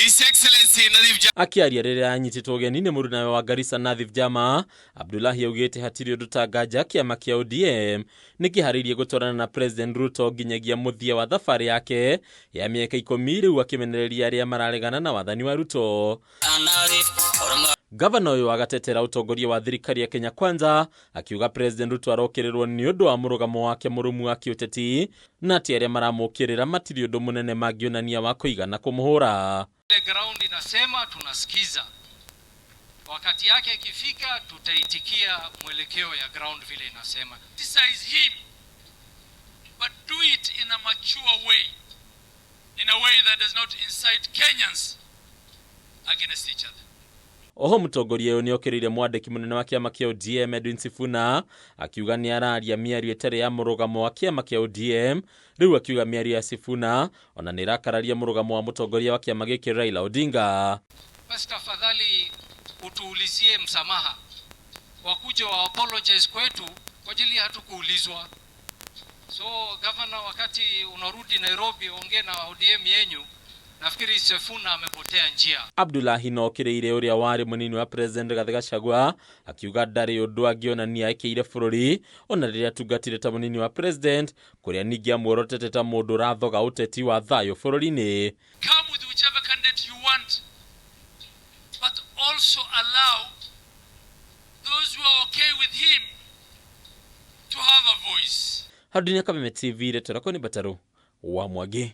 His Excellency Nathif Akĩaria rĩrĩa anyitĩtwo ũgeni nĩ mũrunawe wa Garissa Nathif Jama, Abdullahi augĩte hatirĩ ũndũ ta nganja kĩama kĩa ODM nĩkĩharĩirie gũtwarana na President Ruto nginyagia mũthia wa thabarĩ yake ya mĩaka ikũmi rĩu akĩmenereria arĩa mararegana na wathani wa Ruto. Gavana ũyũ agatetera ũtongoria wa thirikari ya Kenya Kwanza akiuga President Ruto arokĩrĩrwo nĩ ũndũ wa mũrũgamo wake mũrũmu wa kĩũteti na atĩ arĩa maramũkĩrĩra matirĩ ũndũ mũnene mangĩonania wa kũigana kũmũhũra. Ile ground inasema tunasikiza, wakati yake ikifika tutaitikia mwelekeo ya ground vile inasema. Criticize him, but do it in a mature way, in a way that does not incite Kenyans against each other. Oho mũtongoria ũyũ nĩokĩrĩire mwandĩki mũnene wa kĩama kĩa ODM Edwin Sifuna akiuga nĩ araria mĩario ĩtarĩ ya mũrũgamo wa kĩama kĩa ODM rĩu akiuga mĩario ya Sifuna ona nĩ ĩrakararia mũrũgamo wa mũtongoria wa kĩama gĩkĩ Raila Odinga. Basi tafadhali utuulizie msamaha, wakuje wa apologize kwetu kwa ajili hatukuulizwa. So governor, wakati unarudi Nairobi, ongee na ODM yenyu. Nafikiri Sifuna amepotea njia. Abdullahi no okĩrĩire ũrĩa warĩ mũnini wa President Rigathĩ Gachagua akiuga ndarĩ ũndũ angĩonania ekĩire bũrũri ona rĩrĩa atungatire ta mũnini wa President kũrĩa ningĩ amuorotete ta mũndũ ũrathoga ũteti wa thayũ bũrũri-inĩ. Come with whichever candidate you want, but also allow those who are okay with him to have a voice. Harũni Kameme TV, retero ni Bataru wa Mwangi.